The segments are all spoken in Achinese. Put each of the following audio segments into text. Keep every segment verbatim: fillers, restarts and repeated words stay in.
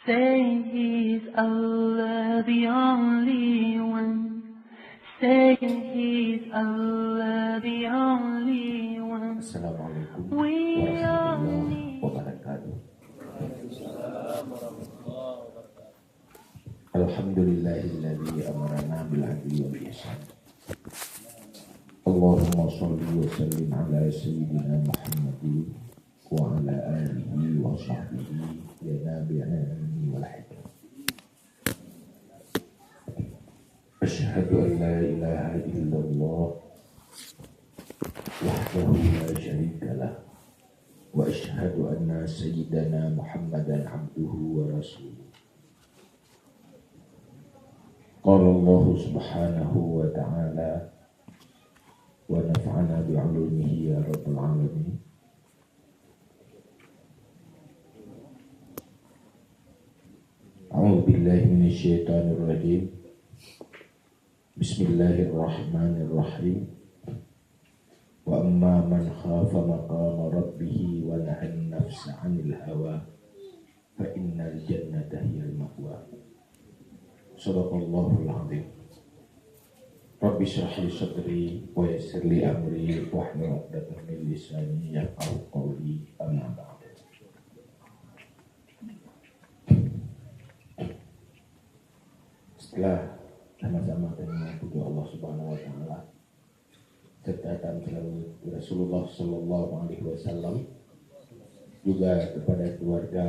Say He's Allah, the only one. Say He's Allah, the only one. Assalamualaikum warahmatullahi wabarakatuh. Alhamdulillahilladzi amarana bil adli wal ihsan. Allahumma shalli wa sallim ala sayyidina Muhammadin wa ala alihi wa sahbihi ya nabi'al ilmi wal hikmah. Asyhadu an la ilaha illallah wahdahu la syarika lah, wa asyhadu anna sayyidana Muhammadan abduhu wa rasuluh. Qala Allahu subhanahu wa ta'ala, wa nafa'ana bi ulumihi ya rabbal alamin. A'udzu billahi minasy syaithanir rajim. Bismillahirrahmanirrahim. Wa amma man khafa maqama rabbih wa nahan nafsa 'anil hawa fa innal jannata hiyal ma'wa. Shadaqallahul azim. Rabbi shrah li sadri wa yassir li amri wahlul 'uqdatam min lisani yafqahu qawli, amma ba'du. Setelah sama-sama tanyoe puji Allah Subhanahu wa Ta'ala, serta tasalawat Rasulullah sallallahu alaihi wasallam, juga kepada keluarga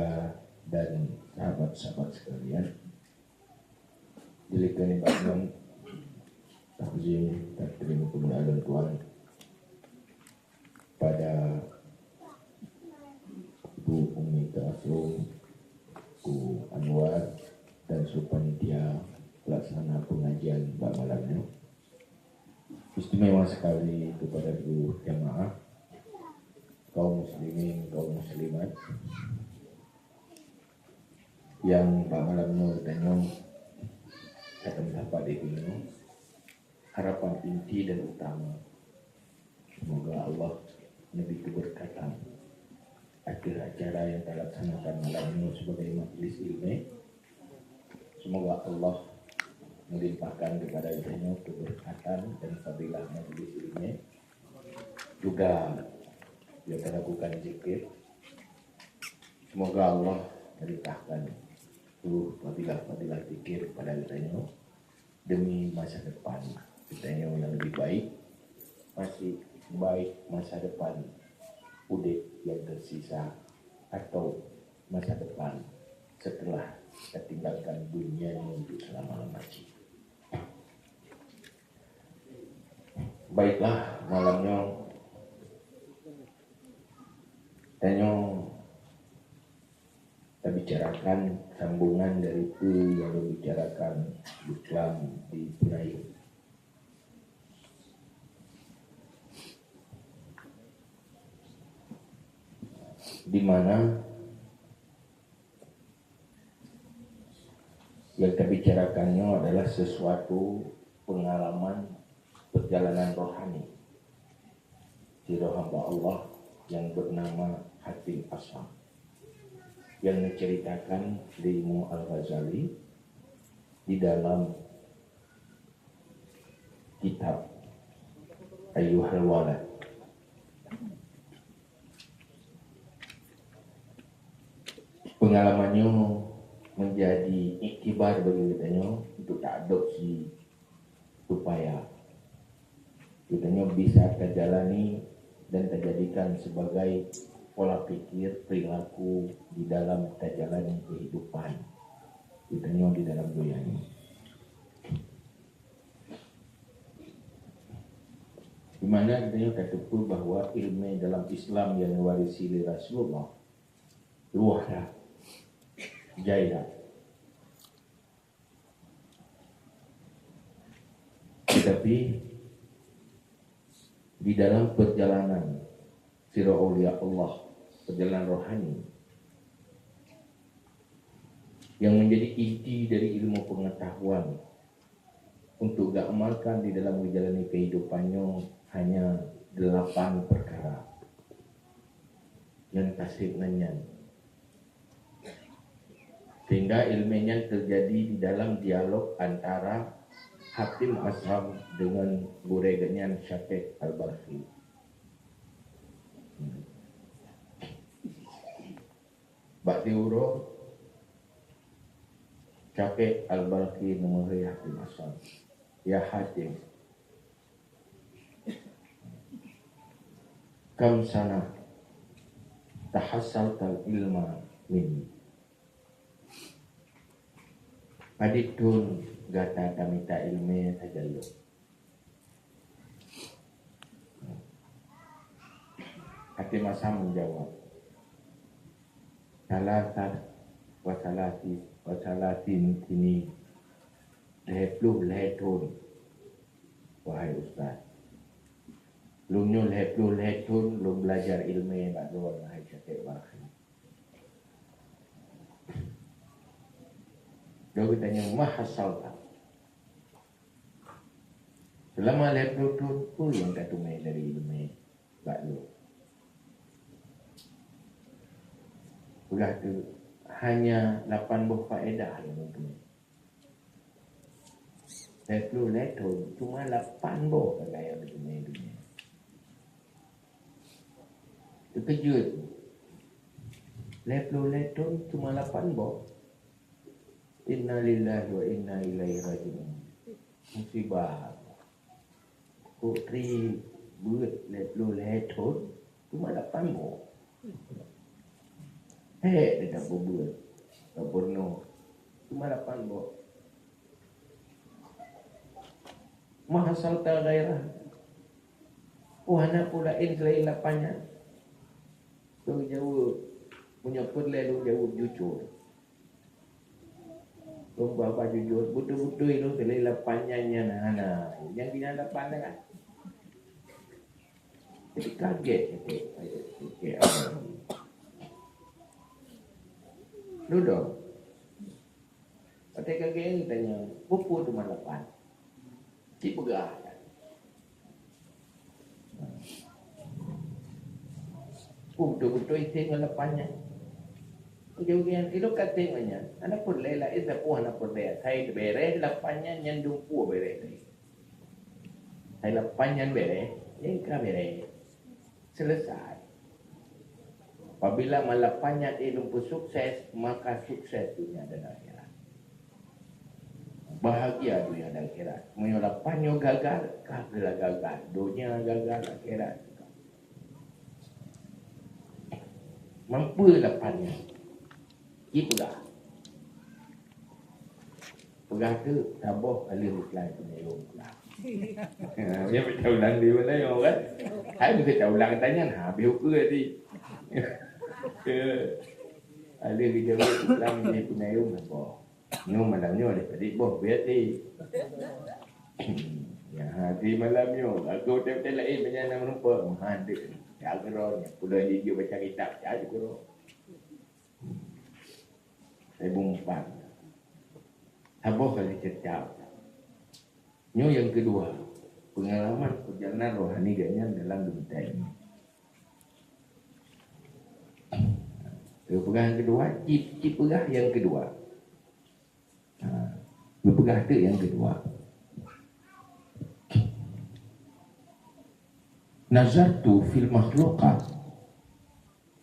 dan sahabat-sahabat sekalian. Jadi keuneuk bak nyoe, takzim takrim kepada lôn tuan pada Ibu Umi Ta'asum, Ku Anwar, dan seluruh panitia pelaksana pengajian bak malam nyoe. Istimewa sekali kepada seluruh jamaah, kaum muslimin, kaum muslimat, nyang bak malam nyoe tanyoe ka teumeusapat di sinoe. Harapan inti dan utama, semoga Allah neubri keberkatan ateueh acara nyang talaksanakan malam nyoe sebagai majlis ilmu. Semoga Allah melimpahkan kepada geutanyoe keberkatan dan fadilah majlis ilmu. Juga kita lakukan zikir. Semoga Allah melimpahkan seluruh fadilah-fadilah zikir kepada geutanyoe demi masa depan geutanyoe nyang lebih baik, masih baik masa depan udeb nyang tersisa atau masa depan setelah tatinggalkan dunia nyoe untuk selama-lama cit. Baiklah, malam nyoe tanyoe tabicarakan sambungan dari peue nyang lôn bicarakan beuklam di peurayee. Di mana nyang tabicarakan nyoe adalah sesuatu pengalaman perjalanan rohani sidroe hamba Allah nyang bernama Hatim Asam, nyang diceritakan lé Imam Al-Ghazali di dalam kitab Ayyuhal Walad. Pengalaman nyoe menjadi iktibar bagi geutanyoe untuk taadopsi supaya geutanyoe bisa tajalani dan tajadikan sebagai pola pikir, perilaku di dalam tajalani kehidupan geutanyoe di dalam dunia nyoe. Di mana geutanyoe tateupeue bahwa ilmu dalam Islam nyang diwarisi lé Rasulullah luwah that, jai that. Tetapi di dalam perjalanan sidroe aulia Allah, perjalanan rohani, yang menjadi inti dari ilmu pengetahuan untuk geuamalkan di dalam menjalani kehidupan nyoe hanya delapan perkara. Nyang taseb ngon nyan. Sehingga ilmu nyan terjadi di dalam dialog antara Hatim Asam dengan gurée geuhnyan Syafiq Al-Balkhi. Bak di uroe Syafiq Al-Balkhi neumeuhôi Hatim Asam, "Ya Hatim, kam sana tahassaltal ilma minni?" Padit thon gata tamita iéleumé sajan lôn? Hatim Asam menjawab, "Salasat wa salasi, wa salasin sinin, lhée ploh lhée thon, wahai ustaz. Lôn nyoe lhée ploh lhée thon lôn belajar iéleumé bak droe, wahai Syafiq Balkhi." Lôn geutanyong, "Ma hassalta? Seulama lhée ploh thon, peue nyang ka teumé dari iéleumé bak lôn?" Peugah teuk, "Hanya lapan boh faedah nyang lôn teumé." Lhée ploh lhée thon, cuma lapan boh sagai nyang lôn teumé di dunia. Teukeujot. Lhée ploh lhée thon cuma lapan boh. Innalillahi wa inna ilaihi raji'un. Musibah. Kok ribeuet lhée ploh lhée thon, cuma lapan boh. Hék, dia dah beubeuet, dah peunoh, cuma lapan boh. Ma hassalta ghairah? Oh, hana peue laén seulaén lapan nyan? Lôn jaweueb, meunyoe peureulée lôn jaweueb jujur. Lôn ba-, ba jujur, beutôi-beutôi lôn seulaén lapan nyan, nyan hana. Nyang keunan lapan dah kan? Jadi kaget, kaget, kaget. Dudoe. Watée kaget, tanyong, "Peue-peue teuma lapan?" Ci peugah. Oh, beutôi-beutôi item ngon lapan nyan. Ujoe-ujoe nyan, ilok ka item ngon nyan. Hana peureulée laén sapeue, hana peureulée. Asai bèrèh lapan nyan, nyan dumpeue bèrèh laén. Asai lapan nyan bèrèh, nyan ka bèrèh. Selesai. Apabila malapan nyan ilôn peusukses, maka sukses dunia dan akhirat. Bahagia dunia dan akhirat. Meunyoe lapan nyoe gagal, ka geula gagal. Dunia gagal, akhirat gagal. Mampu lapan nyan. Ci peugah. Peugah teuk, saboh ka lheueh ukeue keuneuk lôn peugah. Ya, beutaulang di mana nyoe kan? Hai, beutaulang tanyan, ha, habéh ukeue tadi. Ada geujaweueb ulang di peunayong saboh. Nyoe malam nyoe deh, tadi boh biet tadi. Ya, ha, di malam nyoe, lagu tem-tem lain banyak nama rupa. Ha, dek. Ya, keron. Pulang di dia baca kitab, ya, keron. Ribèe empat. Saboh kali cecap. Nyoe nyang keudua, peungalaman peurjalanan rohani geuhnyan dalam geumitai nyoe. Peugah nyang keudua, ci, ci peugah nyang keudua. Ha, geupeugah teuk nyang keudua. Nazartu fil makhluqat,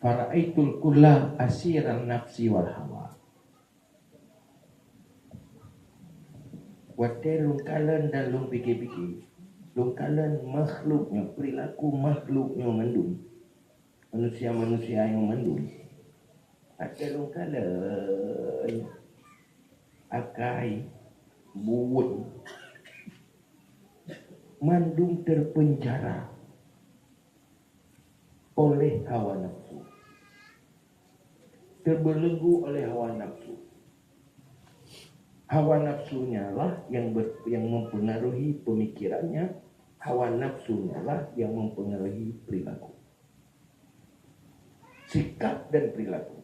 fara'aitul kulla asiran nafsi wal hawa. Watée lôn kalon dan lôn pike-pike, lôn kalon makhluk nyoe, peurilaku makhluk nyoe mandum, manusia-manusia nyoe mandum. Watée lôn kalon, akai, buet, mandum terpenjara oleh hawa nafsu. Terbelenggu oleh hawa nafsu. Hawa nafsunya lah yang ber-, yang mempengaruhi pemikirannya, hawa nafsunya lah yang mempengaruhi perilaku. Sikap dan perilaku,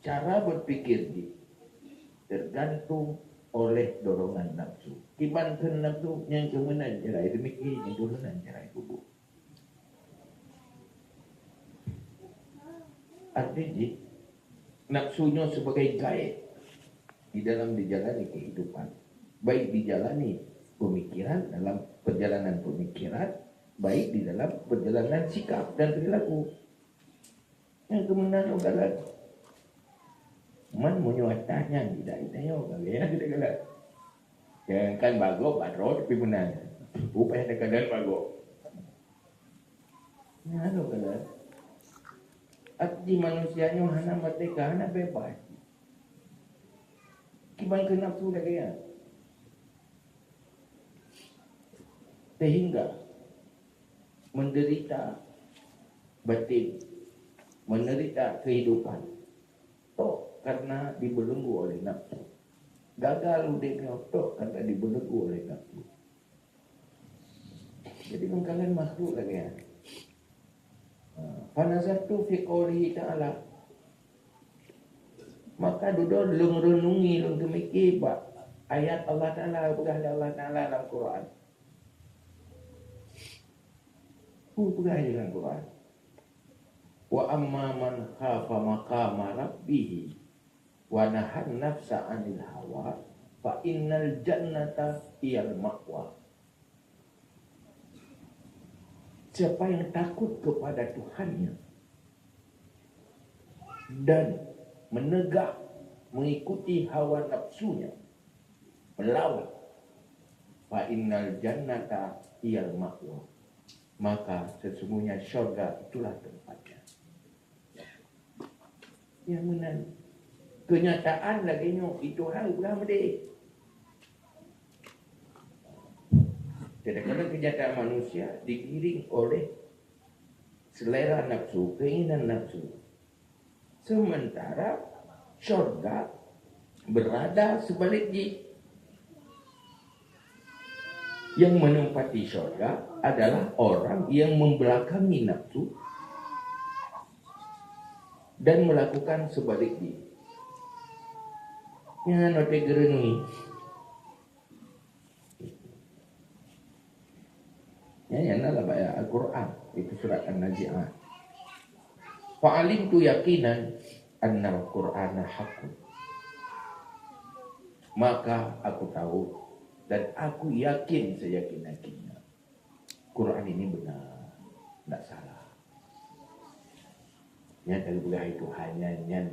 cara berpikir jih tergantung oleh dorongan nafsu. Kiban kheun nafsu nyang keu meunan jarai teumiki, nyang keu meunan jarai kubu. Arti jih, nafsu nyoe sebagai guide. di dalam dijalani kehidupan, baik dijalani pemikiran, dalam perjalanan pemikiran, baik di dalam perjalanan sikap dan perilaku. Nyang keumeunang lôn galak. Man meunyoe ata nyan tidak itanyoe, galak, tidak galak. Jangankan bagoe, bak droe tapi meunan. Upah teukadan bagoe. Nyan lôn galak. Arti manusia nyoe hana merdeka, hana bebas. Kiban keu nafsu lagèe nyan. Sehingga menderita batin, menderita kehidupan, tok karena dibelenggu oleh nafsu. Gagal udép nyoe tok karena dibelenggu oleh nafsu. Jadi, meukalan makhluk lagèe nyan. Ha, fanazartu fi qaulihi ta'ala. Maka dudoe lôn renungi, lôn teumiki bak ayat Allah Ta'ala, peugah lé Allah Ta'ala lam Quran. Peue peugah lé lam Quran? "Wa amma man khafa maqama rabbih wa nahan nafsa 'anil hawa, fa innal jannata hiyal ma'wa." Siapa yang takut kepada Tuhannya dan menegak mengikuti hawa nafsunya, melawan, fa innal jannata hiyal ma'wa, maka sesungguhnya syurga itulah tempatnya. Nyang meunan. Kenyataan lagèe nyoe, itu hal ulah meudeh. Kadang-kadang kenyataan manusia digiring oleh selera nafsu, keinginan nafsu. Sementara syurga berada sebalik jih. Yang menempati syurga adalah orang yang membelakangi nafsu dan melakukan sebalik jih. Nyan watèe geureunui. Nyan, nyan na lam ayat Al-Quran, itu surat An-Nazi'at. "Fa'alimtu yaqinan annal Qur'ana haqqun." Maka aku tahu dan aku yakin seyakin-yakinnya, Quran ini benar, tidak salah. Nyan tapeugah itu hanya nyan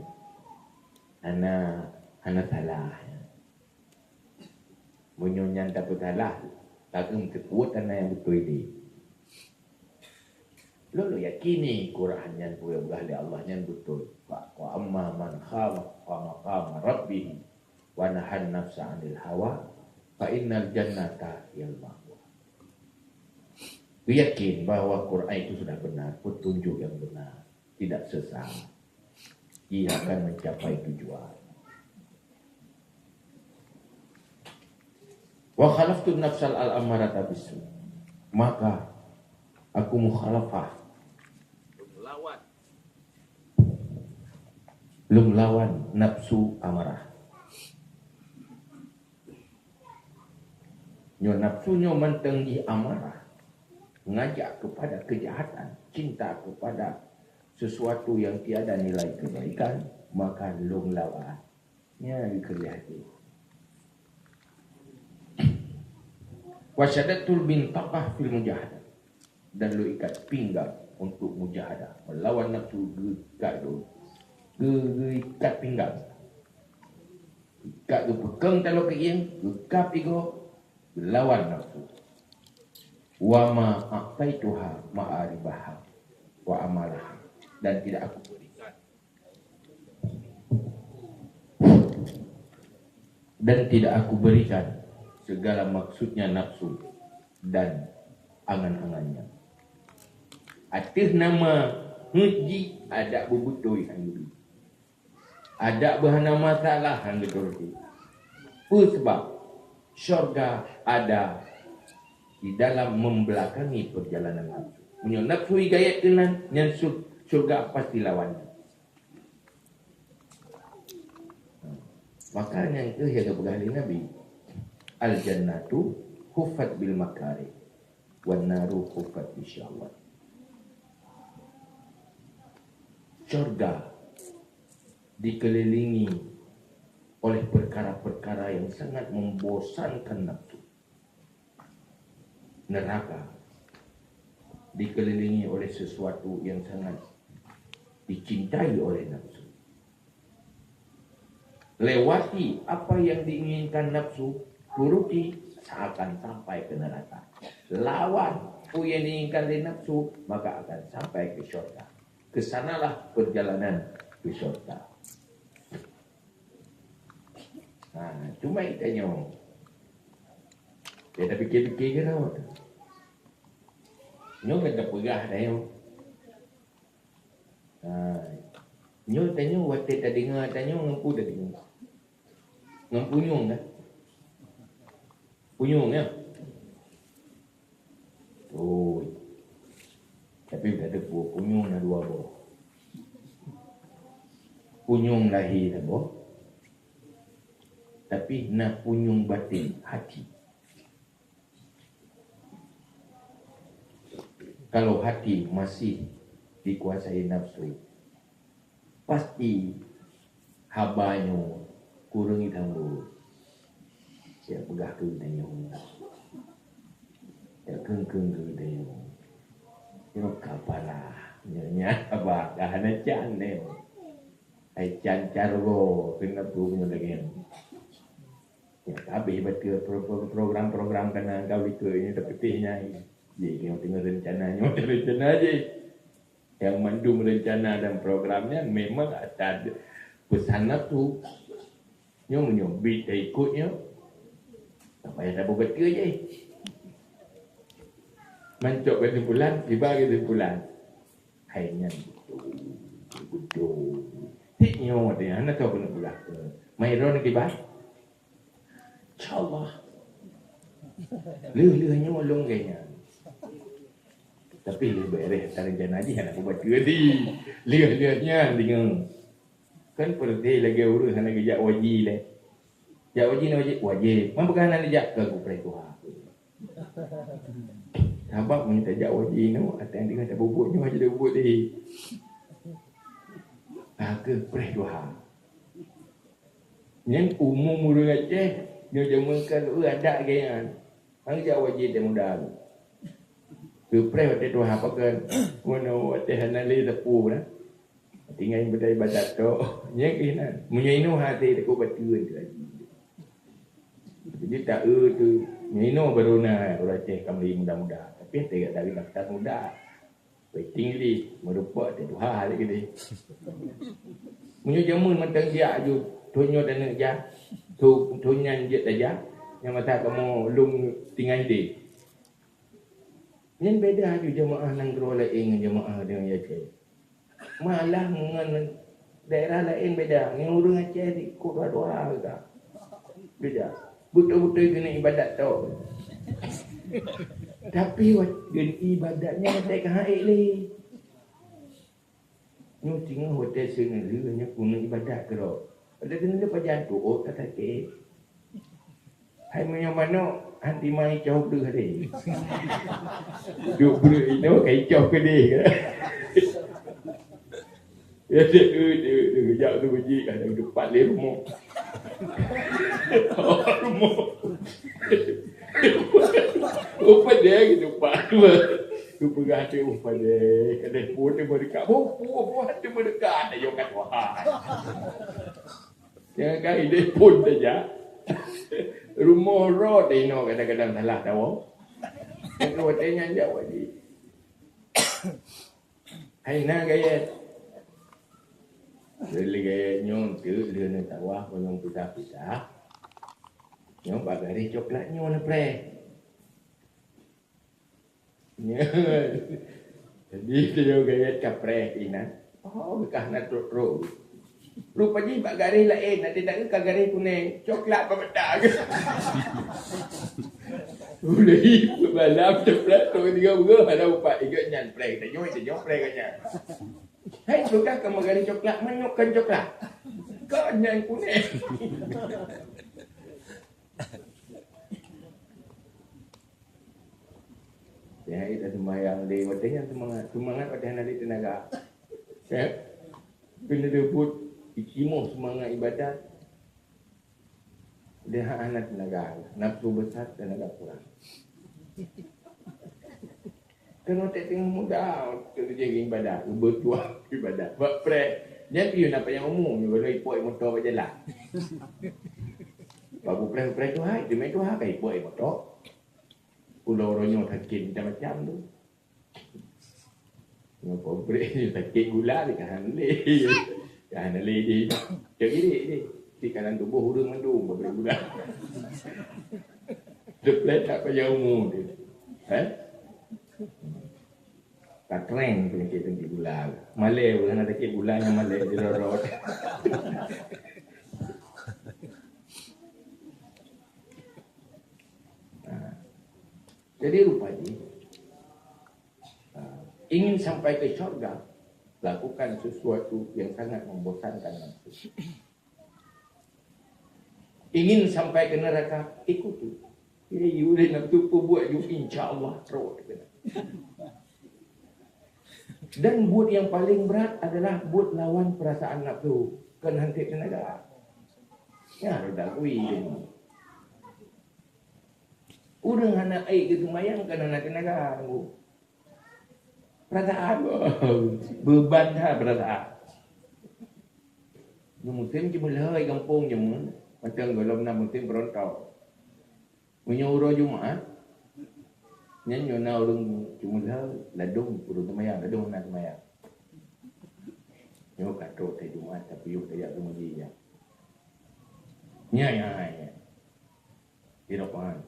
hana, hana salah. Meunyoe nyan tapeusalah, takheun teukuat hana nyang beutôi lé. Lôn, lôn yakini Quran nyan peugah lé Allah nyan beutôi. Wa, wa amma man khafa maqama rabbih wa nahan nafsa 'anil hawa, fa innal jannata hiyal ma'wa. Yakin bahwa Quran itu sudah benar, petunjuk yang benar, tidak sesat. Ia akan mencapai tujuan. "Wa khalaftu nafsal al ammarata bisu." Maka aku mukhalafah, lôn lawan nafsu amarah. Nyoe nafsu nyoe mantong jih amarah, ngajak kepada kejahatan, cinta kepada sesuatu yang tiada nilai kebaikan, maka lôn lawan. Nyan dikeureuh hati. "Wa syadadtul bintaqah fil mujahadah." Dan lôn ikat pinggang untuk mujahadah, melawan nafsu geuikat lôn. Geu-, geuikat pinggang. Ikat geupeukong taloe keuieng, geukab igoe, geulawan nafsu. "Wa ma a'taituha ma'aribaha wa amalaha." Dan tidak aku berikan Dan tidak aku berikan segala maksudnya nafsu dan angan-angannya. Ateueh nama heuet jih adak beubeutôi han geubri. Adak beuhana masalah han geuturuti. Peue sabab? Syurga ada di dalam membelakangi perjalanan nafsu. Meunyoe nafsu igayat keunan, nyan sur-, syurga pasti lawan. Maka nyan keuh nyang geupeugah lé Nabi, "Al jannatu huffat bil makarih, wan naru huffat bisyahwat." Syurga dikelilingi oleh perkara-perkara yang sangat membosankan nafsu. Neraka dikelilingi oleh sesuatu yang sangat dicintai oleh nafsu. Lewati apa yang diinginkan nafsu, turuti, seakan sampai ke neraka. Lawan peue yang diinginkan oleh nafsu, maka akan sampai ke syurga. Kesanalah perjalanan ke syurga. Ha, cuma tanyoe, ya, tapikir-pikir keu droe. Nyoe kan tapeugah tanyoe. Ha, nyoe tanyoe watèe tadeungoe tanyoe ngon peue tadeungoe? Ngon punyueng kan? Punyueng, ya? Ui. Tapi beda debu, punyueng na dua boh. Punyueng lahé saboh, tapi na punyueng batin, hati. Kalau hati masih dikuasai nafsu, pasti haba nyoe kureueng sambot. Siap peugah keu tanyoe. Siap keung-keung keu tanyoe. Nyoe ka parah. Nyoe nyan haba ka hana can nyoe. Hai can cargo keunan peue nyoe lagèe nyoe. Ya, habéh bateue pro-, pro-, program-program kana gawe keu nyoe tapeutéh nyai. Jih nyoe teungoh rencana nyoe rencana jih. Nyang mandum rencana dan program nyan memang atas peusan nafsu. Nyoe meunyoe bit taikot nyoe, tak payah taboh bateue jih. Mancok kesimpulan, tiba kesimpulan. Hai nyan beutôi, beutôi. Tik nyoe deh, hana tao keuneuk peugah. Mai droeneuh kiban. Insya Allah. Lheueh-lheueh nyoe lôn lagèe nyan. Tapi lheueh beureh ata rencana jih hana kubaca di. Lheueh-lheueh nyan deungoe. Kan peureuté lagèe ureueng hana geujak haji lé. Jak haji na wajéb? Wajéb. Man peue hana neujak? Ka geupreh Tuhan. Sabab meunyoe tajak haji nyoe, até deungon tabubuet nyoe hana tabubuet lé. Ka geupreh Tuhan. Nyan umum ureueng Aceh, nyoe jameun ka lheueh adat lagèe nyan. Hana jak haji teuh muda. Geupreh watèe tuha pakon. Meunyoe watèe hana lé sapeue na. Tinggai beuda ibadat tok. Nyan keuh nan. Meunyoe inoe hase takot bateue teuh haji. Jadi tak eu teuh. Meunyoe inoe baru na ureueng Aceh ka meuli muda-muda. Tapi hase gata daftar muda. Waiting list, meurumpok teuh tuha lé keudeh. Meunyoe jameun mantong jak aju, thon nyoe taneuk jak, thon, thon nyan jeuet tajak, nyang masa kamoe lôn tinggai deh. Nyan beda aju jamaah nanggroe laén ngon jamaah di Aceh. Malah ngon daerah laén beda, ngon ureueng Aceh di kota dua hareuga. Beda. Beutôi-beutôi keuneuk ibadat tok. Tapi wat-, keuneuk ibadat nyan watèe ka han ék lé. Nyoe singoh watèe seuneuh lheueh nyoe keuneuk ibadat keudroe. Watèe seuneuh lheueh pajan tuôt ka sakét. Hai meunyoe manok, han tima icoh breueh deh. Duek breueh inoe ka icoh keudeh. Ya, deh, deh, deh, deh, jak tu biji, kadang tempat lé rumoh. Rumoh. Rupa dia gitu, Pak. Tu peugah dia, rupa dia. Kadang pun dia berdekat. Oh, oh, oh, dia berdekat. Ada yang kat wah. Jangan kali dia pun saja. Rumoh roh dia inoe kadang-kadang salah tahu. Yang tu watèe nyan jawab dia. Hai na gaya. Lheueh gaya nyoe teuk lheueh na tawah meunyoe pisah-pisah. Nyoe bak garéh coklat nyoe na preh. Nyoe. Jadi nyoe gaya capreh inan. Oh, kah na trok-trok. Rupa jih bak garéh laén, até dak ka garéh kunèng, coklat bak mata. Ulèe balam coklat tu tiga buah, ada upat tiga nyan preh, kita nyoe, kita nyoe preh kat nyan. Hai, sudah kamu garéh coklat, menyokkan coklat. Kau nyan kunèng. Ya, kita sembahyang di watèe nyan semangat, semangat watèe hana di tenaga. Ya. Kena rebut, itimoh semangat ibadat. Dia hana tenaga, nafsu besar, tenaga kurang. Keunoe teungoh muda, keu jih ibadah, keu beutuah ibadah. Bak preh, nyan pion apa nyang umu, nyoe ipok moto bak jalan. Bak preh-preh tu hai, teumé tu hai, ipok moto. Uroe-uroe nyoe sakét macam-macam tu. Nyoe pabrik ni sakét gula ni, ka hana lé. Ka hana lé jih. Cok girik jih. Di kanan tuboh ureueng mandum pabrik gula. Deplek tak payah umu tu. Eh? Ka keren penyakit, penyakit gula. Malée ureueng hana sakét gula nyang malée di rot-rot. Nah. Jadi rupa jih, ah, ingin sampai ke syurga, lakukan sesuatu yang sangat membosankan nafsu. Ingin sampai ke neraka, ikuti. Jadi, yue lé nafsu peubuet ju, insya Allah, rot keunan. Dan buet yang paling berat adalah buet lawan perasaan nafsu. Kon han tenaga. Ya, roda kui. Ureueng hana ék geuseumayang kan hana tenaga, nunggu. Perasaan, beuban that perasaan. Nyoe musém ceumeulhôi gampông nyoe, macam gohlom na musém beurontok. Meunyoe uroe Jumat, nyan nyoe na ureueng ceumeulhôi, ladôm ureueng seumayang, ladôm hana seumayang. Nyoe ka trok watèe Jumat, tapi yoh tajak keu meuji nyan. Nyan, nyan, nyan. Di lapangan.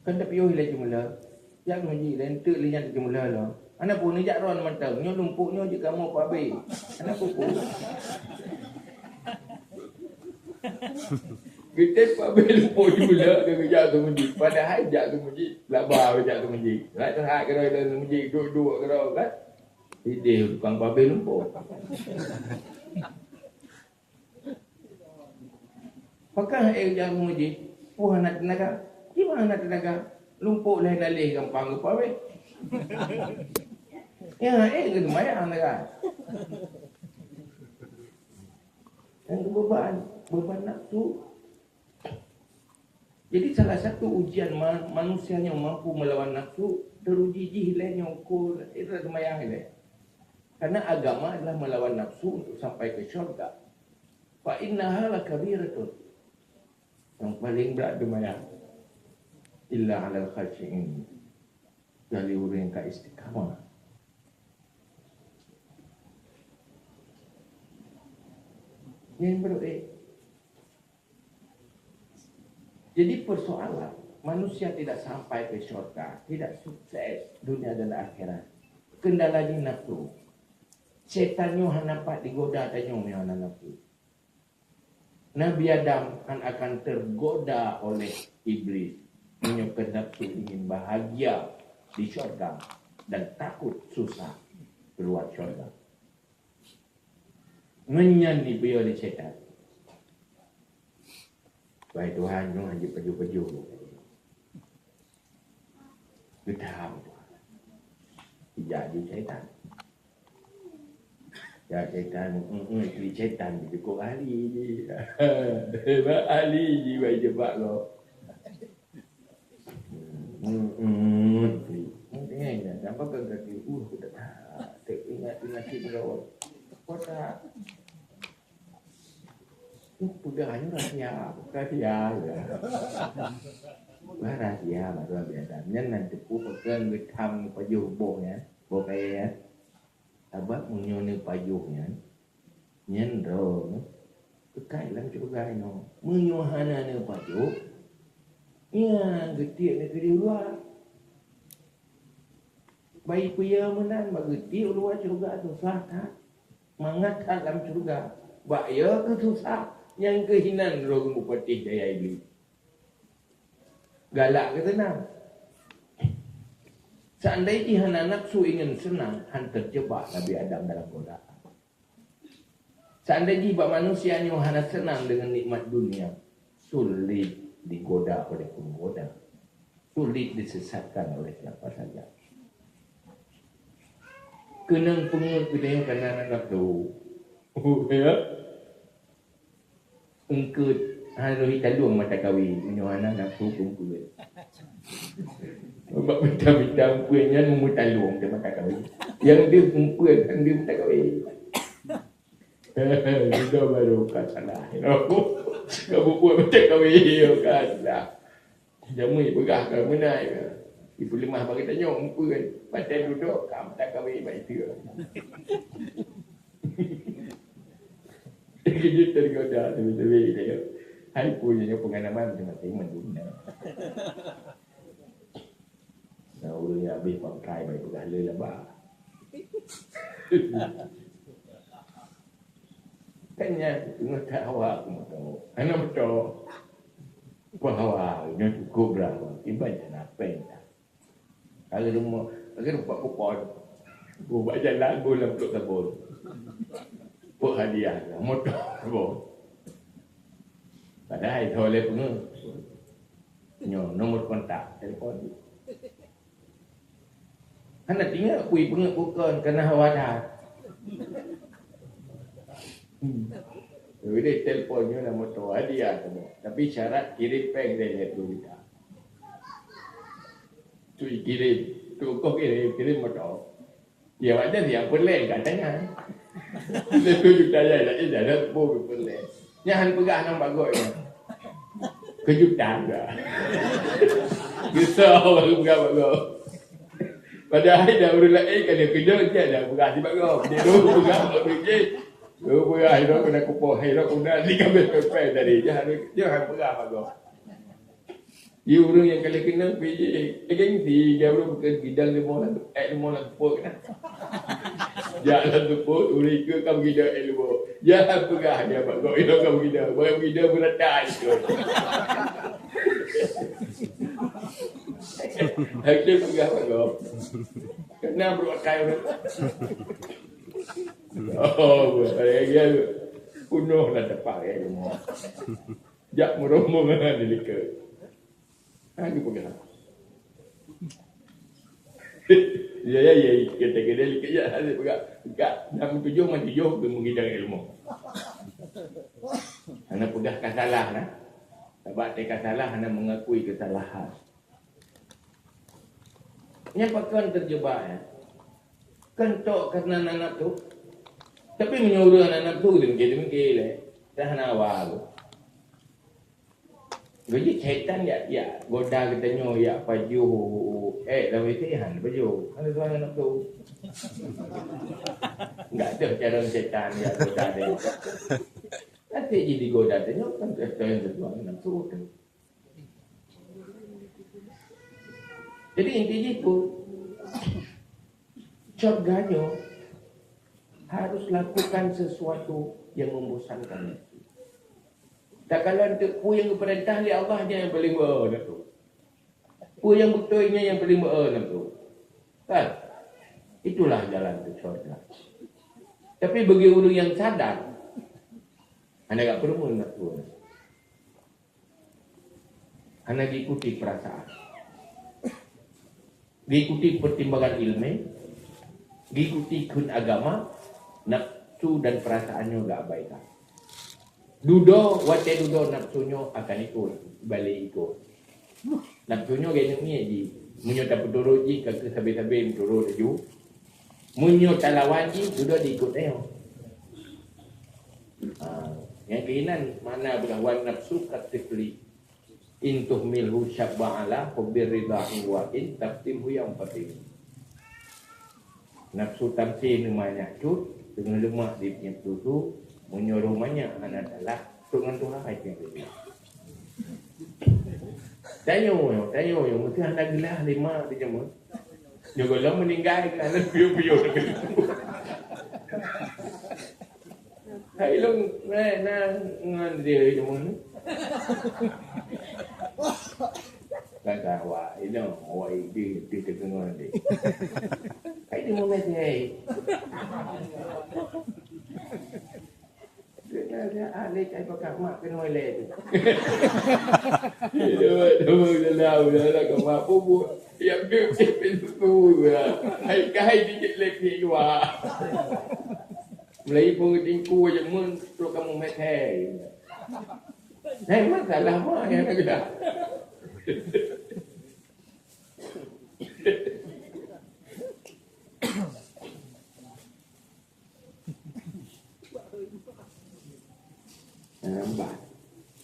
Kan tapiôh ilèe ceumeulhôi. Jak keu meuji, laén teuk lé nyan teuceumeulhôi lom. Hana peue, neujak droe mantong. Nyoe lumpok nyoe jeuet kamoe pabé. Hana peue-peue. Geutem pabé lumpok ceumeulhôi, geujak keu meuji. Padahai jak keu meuji, laba jak keu meuji. Rak teuhak keudroe lam meuji, duek-duek keudroe kan. Idéh tukang pabé lumpok. Pakon ék jak keu meuji? Peue hana teunaga? Kiban hana teunaga? Lumpok lhèe nalèh gampang geupawét. Ya, ék geuseumayang teuga. Nyang keu beuban, beuban nafsu. Jadi, salah satu ujian ma-, manusia nyang mampu melawan nafsu, teuruji jih lé nyoe ukur, itu seumayang ilèe. Karena agama adalah melawan nafsu untuk sampai ke syurga. Fa innaha lakabiratun. Yang paling berat tu mana? Illa alal khasyiin. Kecuali ureueng ka istiqamah. Yang berdoa. Jadi persoalan manusia tidak sampai ke syurga, tidak sukses dunia dan akhirat. Kendalanya nafsu. Setan nyoe hana pat digoda tanyoe nyoe hana nafsu. Nabi Adam han akan tergoda oleh iblis meunyoe keu nafsu ingin bahagia di syurga dan takut susah keluar syurga. Ngon nyan jipiôh lé setan. Wahai Tuhan, nyoe hana jipajoh-pajoh. Geutam. Ijak jih setan. Ya setan, mm, mm, setan jikuk ahli jih. Ahli jih wai jeubak lo. Mm, mm. Mungkin ya, tanpa berarti, uh, aku tak tahu. Teringat penyakit lo. Kota. Uh, peugah nyoe rahsia, rahsia, ya. Bah rahsia, baru biasa. Nyan nan teupeu peugah geutam pajoh boh, ya. Boh kayèe, ya. Sabab meunyoe neupajoh nyan, nyan droe keukai lam syeuruga inoe. Meunyoe hana neupajoh, nyan geutiek neugeri luwa. Bayi peue meunan bak geutiek luwa syeuruga susah that. Mangat that lam syeuruga. Bak yo keu susah, nyang keu hinan droe meupatéh daya iblih. Galak keu seunang. Seandai jih hana nafsu ingin seunang, han teujeubak Nabi Adam dalam godaan. Seandai jih bak manusia nyoe hana seunang deungon nikmat dunia, sulit digoda oleh penggoda, sulit disesatkan oleh siapa saja. Keunong peungeuet geutanyoe kana aneuk nafsu. Ya. Eungkôt Harôh jitalueng mata kawé, meunyoe hana nafeusu keu eumpeuen. Bak mita-mita eumpeuen nyan meumeutaleueng di mata kawé. Nyang deuh eumpeuen, nyang deuh mata kawé. Dudoe barô ka salah. Ka bubuet mata kawé ka salah. Jamé peugah ka meunai ka. Ipeuleumah bak geutanyoe eumpeuen. Watèe dudoe ka mata kawé bak itu. Keujeuet teugoda teubi-teubi teuh. Hai peue nyoe pengalaman teumaté mandum na. Nah, ureueng nyang habéh pangkai bai peugah le laba. Kan nyan teungoh that hawa keu moto. Hana moto. Peuhawa nyoe cukup brat. Iban nyan apeng that. Ka lheueh rumoh, ka lheueh rumoh kupon. Bak jalan, bak lam plôk sabon. Peuhadiah moto sabon. Padahai tho lé peungeuh. Nyoe nomor kontak telepon. Hana tingat pui peungeuh bukon keunan hawa that. Hmm. Jadi telepon nyoe na moto hadiah kamoe. Tapi syarat kirim péng lhèe ploh juta. Tu kirim, tu kong kirim, kirim moto. Ya, wajar dia peureulèe katanya. Lhèe ploh juta ya, ya, ya, dah pun peureulèe. Nyan han peugah nam bagoe nyan. Kejutan dah. Geusau baru peugah bagoe. Padahai dah ureueng laén ka lheueh keujot, dia dah peugah sibagoe. Dia dulu peugah bagoe. Dulu peugah, dia kena kupoh, dia kena di kambing pepeng tadi. Dia, dia han peugah bagoe. Di ureueng nyang ka lheueh keunong P J A, gengsi, dia ureueng bukan gidang leumo lam, eh, leumo lam teupot kan. Jak lam teupot, ureueng ikeu ka meugidoe ilmu. Jak peugah dia bak gob ilong ka meugidoe, bak meugidoe beurata ikeu. Hakém peugah bak gob. Kena beurata ureueng. Oh, buat lagi dia. Punoh dah tepak ilmu. Jak meurombongan di likot. Ha, geupeugah. Ya, ya, ya, kata-kata likot ya, hana peugah. Peugah, dah meutujoh, meutujoh, geumeugidoe ilmu. Hana peugah ka salah, nah. Sabab teuka salah, hana mengakui kesalahan. Nyan pakon terjebak, ya. Kan tok karena na nafsu. Tapi meunyoe ureueng na nafsu, demikian-demikian lé. Dah hana awal. Jadi, setan ya, ya goda geutanyoe, ya pajoh, eh, lam itu, ya, han pajoh. Kan sesuai dengan nafsu. Enggak ada cara setan ya goda dia. Tapi jadi goda tanyoe kan sesuai dengan nafsu tu. Jadi, inti jih tu, syurga nyoe harus lakukan sesuatu yang membosankan nafsu. Takalon teuk peue nyang geupeurintah lé Allah, nyan nyang paleng beu-e nafsu. Peue nyang beutôi, nyan nyang paleng beu-e nafsu. Kan? Itulah jalan ke syurga. Tapi bagi ureueng nyang sadar, hana gak peureumeun nafsu. Hana diikuti perasaan. Diikuti pertimbangan ilmu, diikuti kheun agama, nafsu dan perasaan nyoe geuabaikan. Dudoe, watèe dudoe nafsu nyoe akan ikut, balek ikut. Nafsu nyoe geuneuk ngieng jih. Meunyoe tapeuturot jih, ka keuh sabe-sabe meuturot laju. Meunyoe talawan jih, dudoe diikot nyoe. Ha, nyang keuh inan makna peugah wan nafsu katifli. In tuhmilhu syabba ala hubbir ridha wa in taftimhu yanfatim. Nafsu tamsil nyoe manyak cut, teungoh leumak di peunyusu, meunyoe roh manyak hana talah, trok ngon tuha hai tiang leumak. Tanyoe, tanyoe, meusti hana geulah lima di jameun. Nyoe gohlom meuninggai keu hana piôh-piôh. Hai lôn, na, na, ngon dia jameun. Kata awak, inoe, awak ide, ide ketengoh ni. Hai dia meumesej. Kena dia ahli kai pakai mak kena oleh tu. Dia, dia, dia, dia, dia, dia, dia, dia, mak bubuk. Dia, dia, dia, dia, dia, dia. Hai, kai dia, dia, dia, dia, dia. Mulai pun tingku aja mun, terus kamu mesej. Hai masalah ma nyang na geuda. Nampak.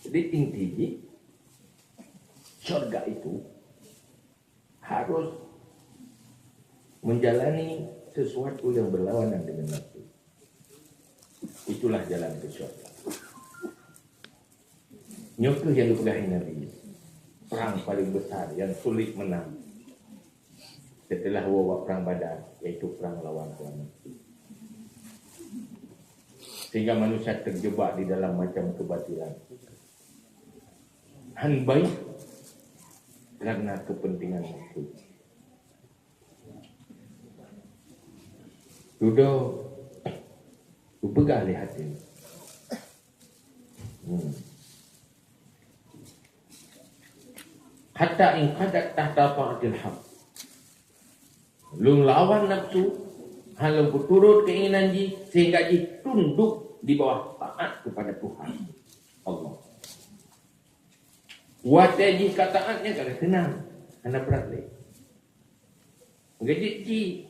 Jadi inti jih, syurga itu harus menjalani sesuatu yang berlawanan dengan nafsu. Itulah jalan ke syurga. Nyoe kheueh nyang geupeugah Nabi, perang paling besar yang sulit menang setelah wabak perang Badar, yaitu perang lawan hawa nafsu. Sehingga manusia terjebak di dalam macam kebatilan. Han baik karena kepentingan nafsu. Dudoe geupeugah lé até. Hmm. Hatta inqadat tahta ta'atil haq. Lôn lawan nafsu, han lôn peuturot keinginan jih, sehingga jih tunduk di bawah taat kepada Tuhan Allah. Watée jih ka taat nyan ka seunang, hana brat lé. Geujeuet jih,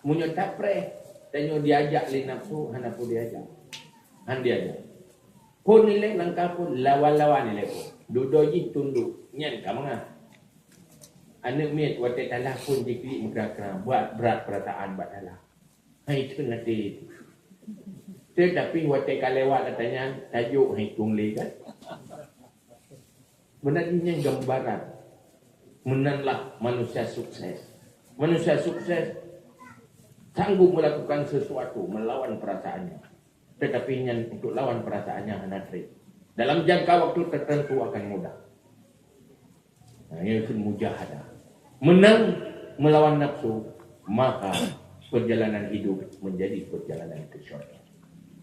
meunyoe tapreh, tanyoe diajak lé nafsu, hana peue diajak. Han diajak. Phon ilée langkah phon, lawan-lawan ilée phon. Dudoe jih tundok, nyan ka mangat. Aneuëk miet watée talah phon jiklik meukra-kra, buat brat peurasaan bak talah. Hai teun até. Teutapi watée ka lewat ata nyan, tajok hai tueng lé kan. Meunan nyan gambaran. Meunanlah manusia sukses. Manusia sukses sanggup melakukan sesuatu melawan perasaannya. Tetapi nyan untuk lawan perasaannya hana treb. Dalam jangka waktu tertentu akan mudah. Nah, ini mujahada. Menang melawan nafsu, maka perjalanan hidup menjadi perjalanan ke syurga.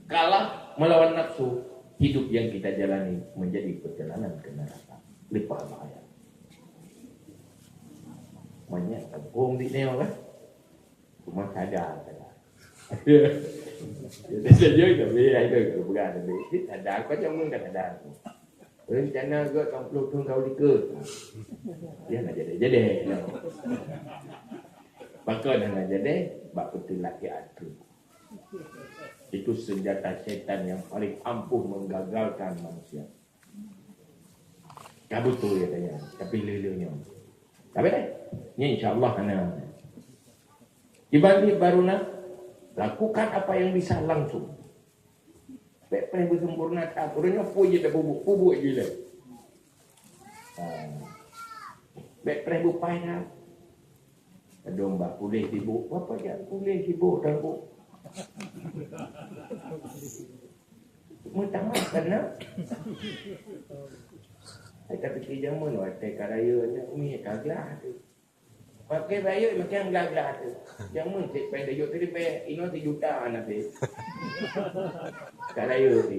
Kalah melawan nafsu, hidup yang kita jalani menjadi perjalanan ke neraka. Lepas bahaya. Banyak kampung di neo kan? Cuma sadar, sadar. Jadi, jadi, tapi, ya, itu, itu bukan, tapi, sadar, kau jangan kan sadar. Rencana geuh enam puluh thon ka u likot. Dia nak jadi, jadi. Pakon hana jadi, bak peuteulak di ateueh. Itu senjata syaitan yang paling ampuh menggagalkan manusia. Ka beutôi katanya, tapi lé-lé nyoe. Tapi deh, nyan insya Allah hana. Iban baru nak lakukan apa yang bisa langsung. Bèk preh beusempurna that, ureueng nyoe peue jeuet tapeubuet, peubuet jih lé. Ha. Bèk preh beupaih that. Kadang bah puléh sibuk, apa jak puléh sibuk dan bu. Meutamah keunan. Hai tapi jameun watèe ka rayeuk nyan, mi ka glah tu. Makin rayeuk makin glah-glah tu. Jameun cit paèng dayok tadi paèng inoe sijuta na tadi. Ka rayeuk ni.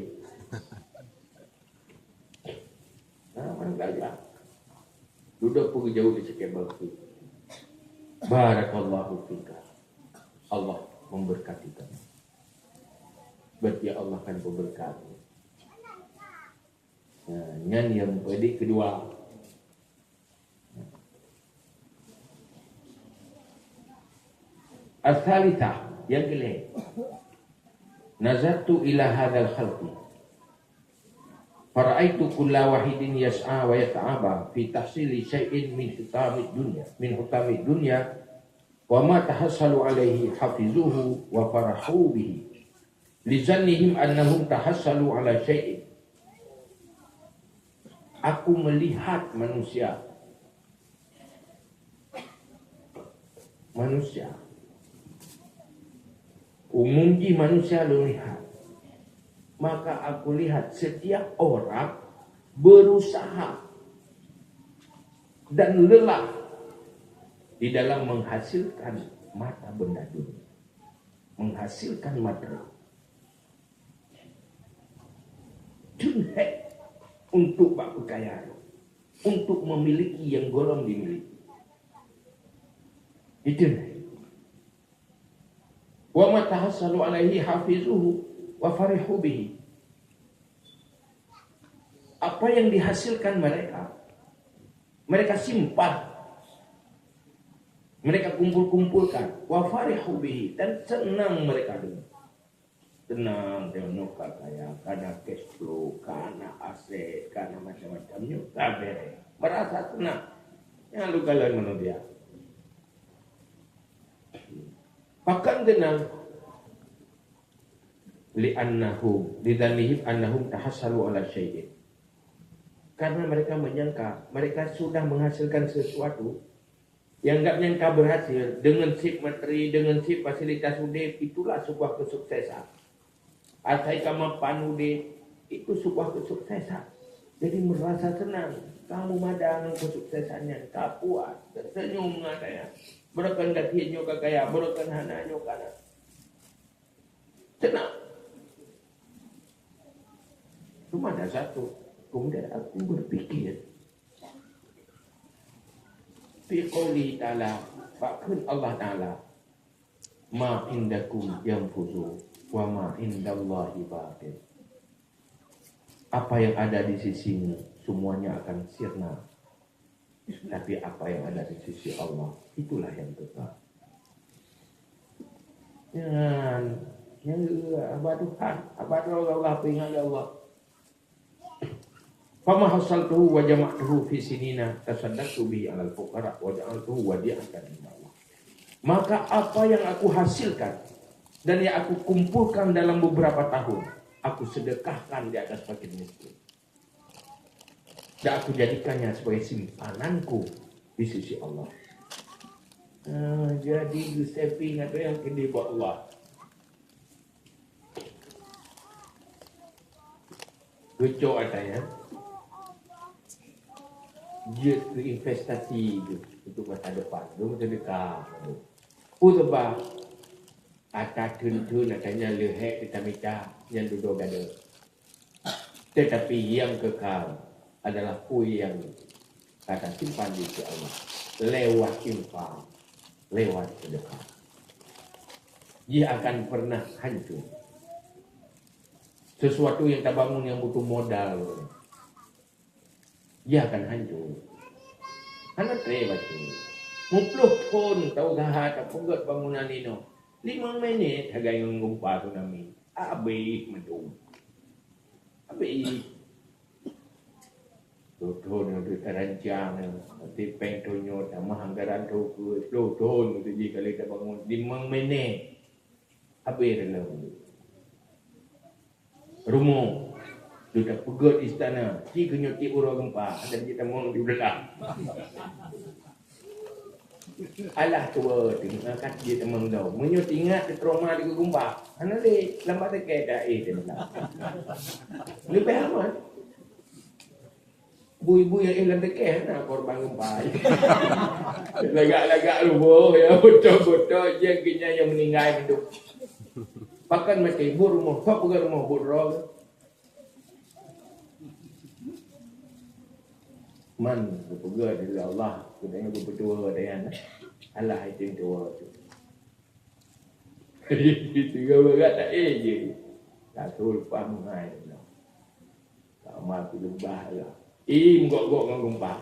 Nah, mana glah-glah. Dudoe peugah jauh di sikit bangku. Barakallahu fika. Allah memberkati kamu. Berarti Allah akan memberkati. Nah, nyan yang jadi kedua. As-salisah, yang kelima. Nazartu ila hadzal khalqi. Fara'aitu kulla wahidin yas'a wa yata'aba fi tahsili syai'in min hutamid dunya, min hutamid dunya, wa ma tahassalu alaihi hafizuhu wa farahu bihi. Li zannihim annahum tahassalu ala syai'in. Aku melihat manusia. Manusia. Umum jih manusia lôn lihat. Maka aku lihat setiap orang berusaha dan lelah di dalam menghasilkan mata benda dunia. Menghasilkan mata. Jeuet untuk bak peukaya, untuk memiliki yang golom dimiliki. Itu. Wa ma tahassalu alaihi hafizuhu wa farihu bihi. Apa yang dihasilkan mereka, mereka simpan, mereka kumpul-kumpulkan, wa farihu bihi, dan senang mereka dengan. Tenang, tengok nyoe ka kaya, ka na cash flow, ka na aset, ka na macam-macam, nyoe ka beres. Merasa tenang. Nyang lôn kalon manusia. Pakon tenang? Li'annahum, lidzannihim annahum tahassalu ala syai'in. Karena mereka menyangka mereka sudah menghasilkan sesuatu, nyang gobnyan ka berhasil, deungon sép materi, deungon sép fasilitas udép, itulah sebuah kesuksesan. Asai ka mapan udép, itu sebuah kesuksesan. Jadi merasa senang, ka meumada ngon kesuksesan nyan, ka puas, teusenyum ngon gata nyan. Beureukan gaki nyoe ka kaya, beureukan hana nyoe ka na. Tenang. Cuma ada satu. Kemudian aku berpikir, fi qoulihi ta'ala, bak kheun Allah Ta'ala, "Ma indakum yanfudu, wa ma indallahi baqin." Apa yang ada di sisimu, semuanya akan sirna. Tapi apa yang ada di sisi Allah, itulah yang kekal. Nyan, nyan haba Tuhan, haba droe Allah, peuingat lé Allah. "Fama hasaltuhu wa jama'tuhu fi sinina, tasaddaqtu bihi 'alal fuqara wa ja'altuhu wadi'atan 'indallah." Maka apa yang aku hasilkan dan yang aku kumpulkan dalam beberapa tahun, aku sedekahkan di atas fakir miskin. Dan aku jadikannya sebagai simpananku di sisi Allah. Ah, jadi, geusaving atau nyang keudeh bak Allah. Geucok ata nyan, jeuet keu investasi geuh untuk masa depan. Geuh masa depan. Peue sabab? Ata theun-theun ata nyan leuhek teutamita, nyan dudoe gadôh. Tetapi nyang kekal adalah peue nyang ka tasimpan di sisi Allah lewat infak, lewat sedekah. Jih akan pernah hancô. Sesuatu nyang tabangun nyang butuh modal, jih akan hancô. Hana treb bacut. Meuploh thon tausaha tapeugöt bangunan inoe. Limong minét sagai ngon geumpa tsunami. Abéh mantong. Abéh. Thon-thon nyang tarancang, nanti péng thon nyoe tamah anggaran thon keue, ploh thon, jih ka lheueh tabangun. Limong minét. Abéh dalam. Rumoh. Lheueh tapeugöt istana, ci keu nyoe tiep uroe geumpa, adak jeuet tamong di beulah. Alah tuwoe, teuingat ka jeuet tamong dong. Meunyoe teuingat teutrauma di geumpa, hana lé, lambat teuka dah, eh, teuingat. Leubeh aman. Bui-bui nyang éh lam teuka na korban geumpa. Lagak-lagak rumoh, ya, botol-botol, jih keu nyan nyang meuninggai mandum. Pakon maté, buet rumoh, kok peugöt rumoh buet droe. Man geupeugöt lé Allah, geutanyoe geupeutuwoe, alah item tuwoe tu. Tiga beureukat tak éh jih. Rasul pah meuhai. Sama peuleubah lah. Ih, meugok-gok ngon geumpa.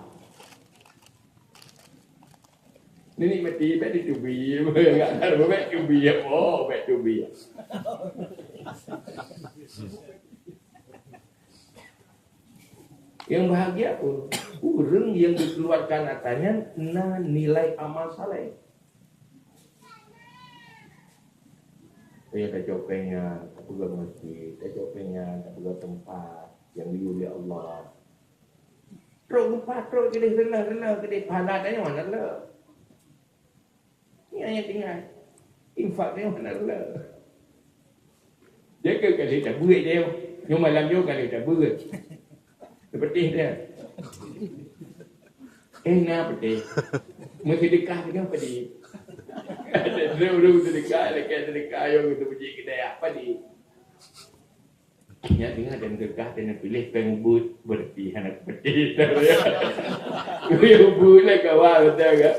Nenek mati, bèk ditubi. Bèk tubi. Oh, bèk tubi. Nyang bahagia pun, ureueng nyang geukeuluarkan ata nyan na nilai amal saleh. Meunyoe tacok péng nyan, tapeugöt meuseujid, tacok péng nyan, tapeugöt teumpat nyang geuyue lé Allah. Trok geumpa, trok keudeh, reuloh-reuloh keudeh, pahala tanyoe hana reuloh. Nyan nyang tinggai. Infak tanyoe hana reuloh. Jaga ka lheueh tabeuet tanyoe. Nyoe malam nyoe ka lheueh tabeuet. Seupeuti dah. Eh, na peudeh. Meuseudeukah deungon peudeh. Ada ureueng seudeukah, lakèe seudeukah, ayo gitu beujiek keudeh, apa di? Nyan teungoh dan seudeukah, dan piléh péng ubeut, berarti hana peudeh. Ubeut lah kawan, betul ke?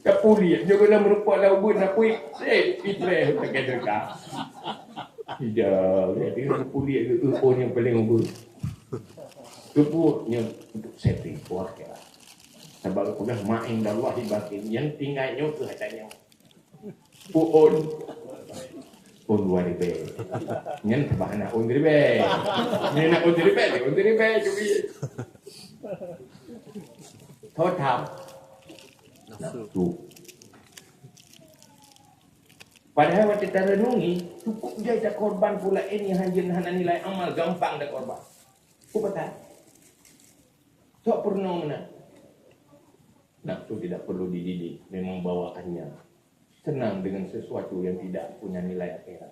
Tapuliek, nyoe keunan meurumpok lam ubeut, na puih, eh, pitreh, pakai seudeukah. Tidak, jadi tapuliek ke, oh, nyang paling ubeut. Keupeue nyoe? Untuk saving for akhirat. Sabab geupeugah, "Ma indallahi baqin." Nyang tinggai nyoe keuh hana nyoe. Peuôn. Ôn dua ribèe. Nyan sabab hana ôn ribèe. Nyan nak ôn ribèe, ôn ribèe cubi. Total. Nafsu. Nafsu. Padahai watèe tareunungi, cukup jai takorban peue laén nyang hanjeut hana nilai amal, gampang takorban. Peue pakat? Sok peurunoe meunan. Nafsu tidak perlu dididik, memang bawaannya senang dengan sesuatu yang tidak punya nilai akhirat.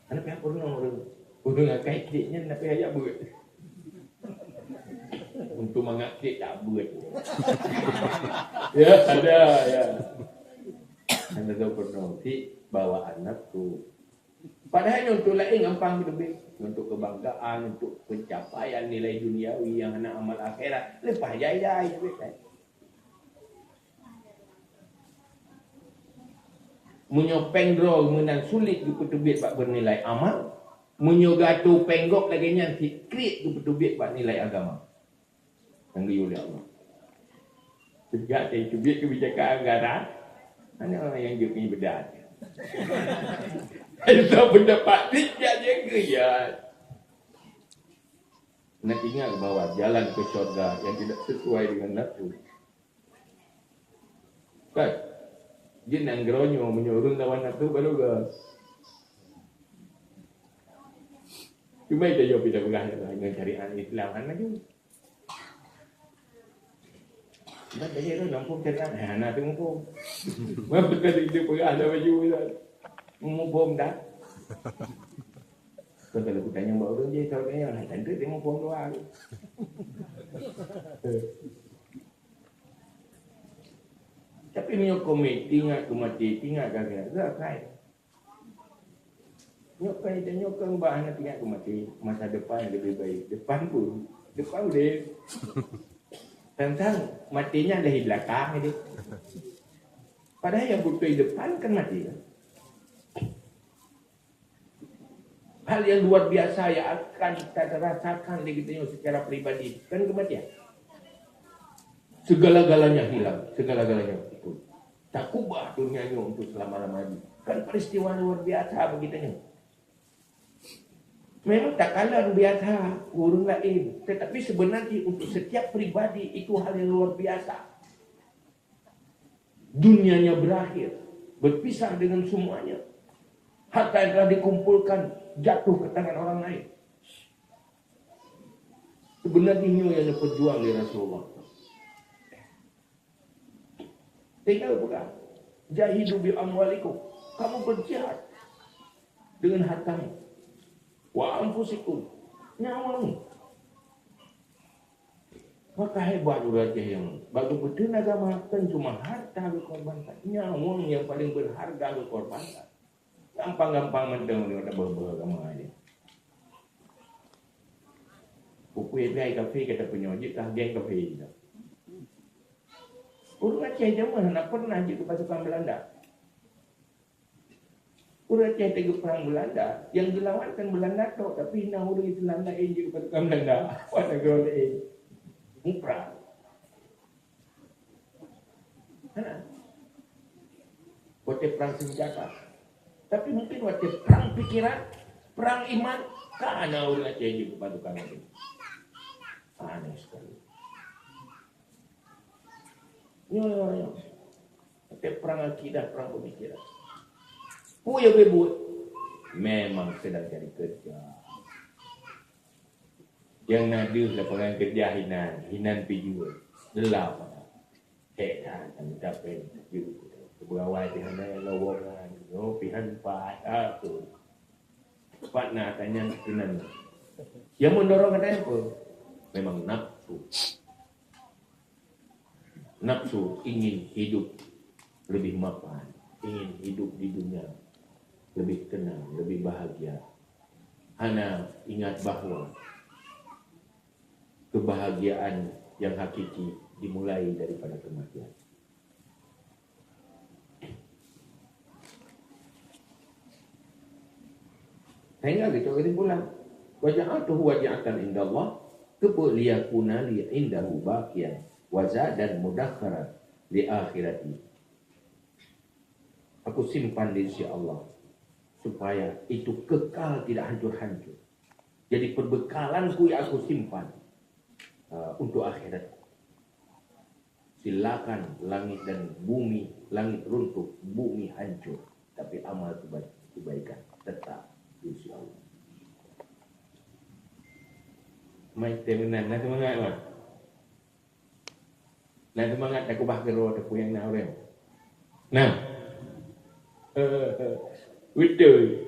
Hana payah peurunoe ureueng. Ureueng akai klik nyan hana payah jak beuet. Untuk mangat klik tak beuet. Ya, ada, ya. Hana tahu peurunoe. Cit bawaan nafsu. Padahai nyoe untuk laén gampang leubeh. Untuk kebanggaan, untuk pencapaian nilai duniawi nyang hana amal akhirat. Leupah jai-jai, leupah jai. Meunyoe péng droe meunan sulet geupeuteubiet bak beunilai amal, meunyoe geuatô péng gob lagèe nyan cit kriet geupeuteubiet bak nilai agama nyang geuyue lé Allah. Sejak saya teubiet keubijakan anggaran, hana nyang jeuet keu ibadat. Itu pendapat ni jak jaga ya. Nak ingat bahwa jalan ke syurga yang tidak sesuai dengan nafsu. Kan? Jih nanggroe nyoe meunyoe ureueng lawan nafsu baru ga. Cuma itu yo kita peugah dengan syariat Islam kan maju. Sebab tadi tu nampu syariat, eh, hana tu mumpung. Maka kita peugah dah maju tu. Mumpung dah. Kan kalau kita nyang bawa ureueng je, kalau dia, "Hai, kan tu dia mumpung luar." Tapi meunyoe komik, ingat keu maté, ingat gagal, gagal. Nyoe kan, nyoe kan bah hana ingat keu maté, masa depan lebih baik. Depan pun, depan udép. Tantang maté nyan lahé belakang jadi. Padahai nyang beutôi depan kan maté kan. Hal yang luar biasa yang akan kita rasakan di kita nyoe secara pribadi kan kematian. Segala-galanya hilang, segala-galanya pupus. Takubah dunia nyoe untuk selama-lamanya. Kan peristiwa luar biasa bagi kita nyoe. Memang takalon biasa ureueng laén, tetapi sebenarnya untuk setiap pribadi itu hal yang luar biasa. Dunianya berakhir, berpisah dengan semuanya. Harta yang telah dikumpulkan jatuh ke tangan orang lain. Sebenarnya nyoe yang diperjuang oleh Rasulullah. Tinggal peugah, "Jahidu bi amwalikum." Kamu berjihad dengan hartamu. "Wa anfusikum." Nyawamu. Maka hebat ureueng Aceh nyang bagi peuteun agama, kan cuma harta geukorbankan. Nyawa nyang paling berharga geukorbankan. Gampang-gampang mantong nyoe tabeuh-beuh agama nyoe. Pukui brai kafé kata peunyoe jeuet kah geng kafé. Ureueng Aceh jameun hana pernah jeuet keu pasukan Belanda. Ureueng Aceh teugeuprang Belanda, nyang geulawan kan Belanda tok, tapi na ureueng Islam laén jeuet keu pasukan Belanda. Pada nanggroe laén. Muprang. Hana. Watèe prang seunjata. Tapi mungkin watèe prang pikiran, prang iman, ka na ureueng Aceh jeuet keu pasukan laén. Aneh sekali. Nyoe, nyoe, nyoe. Tapi prang akidah, prang pemikiran. Peue nyang beubuet? Memang sedang cari kerja. Nyang na deuh lapangan kerja hinan, hinan pih jeuet. Lelap. Hek that, anggota pen, jeuet. Pegawai pih hana lowongan, nyoe pih han pat, ah, tu. Pat na tanyang keunan. Yang mendorong kata apa? Memang nafsu. Nafsu ingin hidup lebih mapan, ingin hidup di dunia lebih tenang, lebih bahagia. Hana ingat bahwa kebahagiaan yang hakiki dimulai daripada kematian. Sehingga kita kesimpulan, Wa ja'altuhu wadi'atan indallah, keupeue, liyakuna li indahu baqiyan wa zadan mudakharan li akhirati. Aku simpan di sisi Allah, supaya itu kekal, tidak hancur-hancur. Jadi perbekalanku yang aku simpan, eh, untuk akhirat. Silakan langit dan bumi, langit runtuh, bumi hancur, tapi amal keba-, kebaikan tetap di sisi Allah. Mai teumenan, na seumangat, Wan. Na seumangat, takubah keudroe, teupeu nyang na ureuëng. Nah. Beutôi.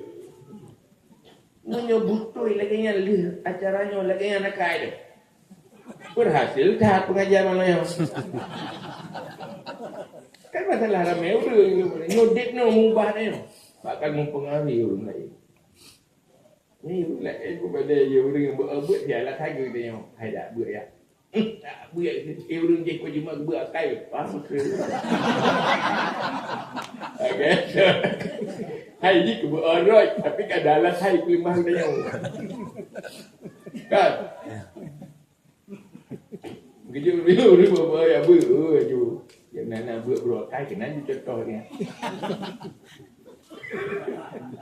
Meunyoe beutôi lagée nyan lheueh acara nyoe, lagée nyan akai deh. Berhasil that pengajian malam nyoe. Kan masalah ramé ureuëng, nyoe dek nyoe mubah nyoe. Bahkan mempengaruhi ureuëng lain. Ni ureuëng laén pun pada je ureuëng nyang beuet-beuet, dia lah saga dia nyoe. Hai dak beuet ya. Hmm, dak beuet. Eh, ureuëng jih kau cuma beuet akai. Faham ke? Okey. Hai jih keu beuet rot, tapi ka dalam hai keulimah dia nyoe. Kan? Geujok dulu ureuëng bawa ya beuet, oh, aju. Yang nana beuet beurangkai keunan dicontoh dia.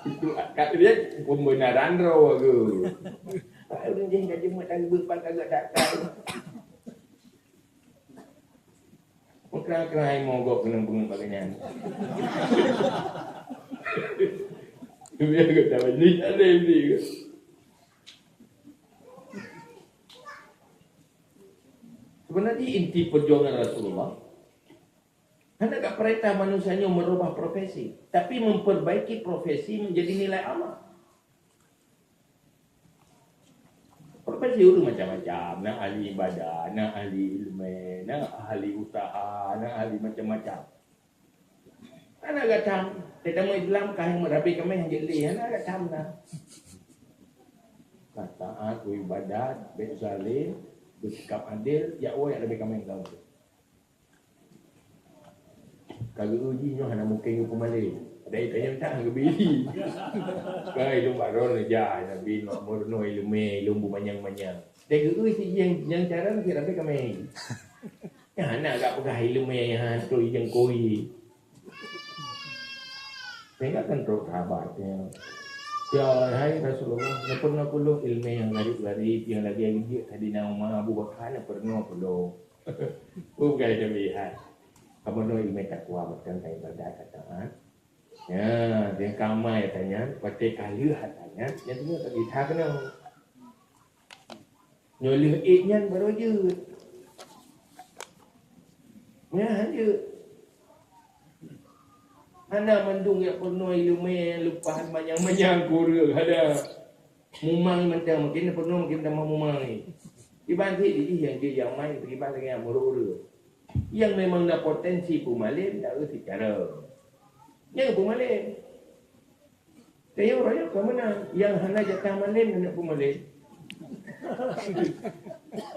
Itu kat dia pembenaran roh tu. Ureuëng jih ka jeuet dari beuet pat agak dakar. Meukrang-krang hai mogok keuneuk beungeut bak nyan. Biar gata bani além ni. Sebenarnya inti perjuangan Rasulullah hana gak perintah manusia nyoe merubah profesi, tapi memperbaiki profesi menjadi nilai amal. Profesi ureuëng macam-macam, na ahli ibadah, na ahli ilmu, na ahli usaha, na ahli macam-macam. Hana gata, tetamu Islam ka yang merabe kameh yang jeli, hana gata na. Ka taat, beribadat, baik zalim, bersikap adil, ya Allah, ya Rabbi kami kau. Ka geu-uji nyoh hana mungkin geupeumale. Ada itanya tak geubi. Ka ilung baron ja, Nabi Nuh murno ilmu, ilung bumanyang-manyang. Dia geu-uji yang, yang cara nak Rabbi kami. Nyan hana gak peugah iéleumé nyan hantu ijeueng kui. Sehingga kan trok sahabat nyan, "Ya hai Rasulullah, neupeurunoe keu lôn iéleumé nyang garib-garib, nyang lagée jeuet Saidina Umar, Abu Bakar, neupeurunoe keu lôn." Peue bukan Nabi hai? Kamoe iéleumé takwa, mantong ka ibadat, ka taat. Ya, nyang ka amai ata nyan, watée ka lheueh ata nyan, nyan teungoh ka gisa keunoe. Nyoe lheueh ék nyan barô jeuet. Nyan han jeuet. Hana mandum jak peurunoe iéleumé nyang leupah manyang-manyang kureueng, hana. Mumang mantong, makin peurunoe makin tamah mumang. Iban cit jih nyang jeuet nyang mai, iban lagée nyang muruk-ureueng. Nyang memang na potensi peumalém, taeu sicara. Nyang peumalém. Tayue royok ka meunan, nyang hana jatah malém hana peumalém.